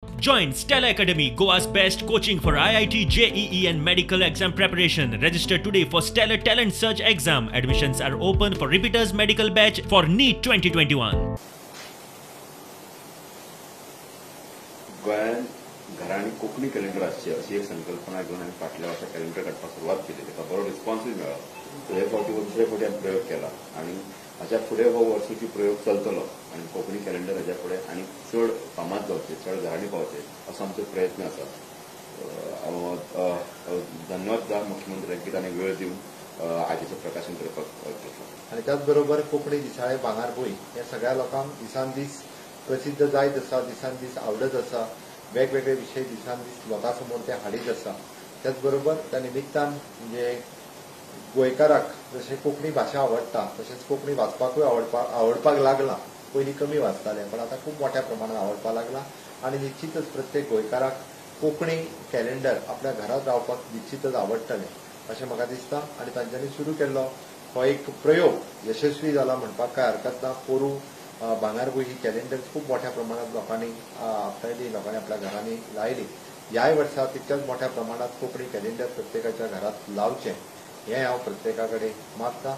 Join Stella Academy, Goa's best coaching for IIT, JEE and medical exam preparation. Register today for Stellar Talent Search exam. Admissions are open for repeaters medical batch for NEET 2021. गोंयांत घरांनी Konkani calendar आसचें अशी एक संकल्पना घेवन आमी फाटल्या वर्सा कॅलेंडर काडपाक सुरवात केली. ताका बरो रिस्पॉन्सूय मेळ्ळो. हे फावटी हो दुसरे फावटी आमी प्रयोग केला आनी हाच्या फुडें हो वर्सुकी प्रयोग चलतलो आनी कोंकणी कॅलेंडर हाच्या फुडें आनी चड फामाद जावचें, चड घरांनी पावचें असो आमचो प्रयत्न आसा. हांव धन्यवाद दिता मुख्यमंत्र्यांक की ताणें वेळ दिवन आयजेचें प्रकाशन करपाक घेतलां. आनी त्याच बरोबर कोंकणी दिसाळें भांगरभूंय हे सगळ्या लोकांक दिसान दीस प्रसिद्ध जायत आसा, दिसान दीस आवडत आसा, वेगवेगळे विशय दिसान दीस लोकां समोर ते हाडीत आसा. त्याच बरोबर त्या निमित्तान म्हणजे गोंयकाराक जशें कोंकणी भाशा आवडटा तशेंच कोंकणी वाचपाकूय आवडपाक लागलां. पयलीं कमी वाचताले पण आतां खूब मोठ्या प्रमाणात आवडपाक लागलां आनी निश्चितच प्रत्येक गोंयकाराक कोंकणी कॅलेंडर आपल्या घरांत रावपाक निश्चितच आवडटलें अशें म्हाका दिसता. आनी तांच्यांनी सुरू केल्लो हो एक प्रयोग यशस्वी जाला म्हणपाक कांय हरकत ना. पोरूं भांगरभूंय ही कॅलेंडर खूब मोठ्या प्रमाणात लोकांनी आपणायली, लोकांनी आपल्या घरांनी लायली. ह्याय वर्सा तितक्याच मोठ्या प्रमाणात कोंकणी कॅलेंडर प्रत्येकाच्या घरांत लावचें हें हांव प्रत्येका कडेन मागता.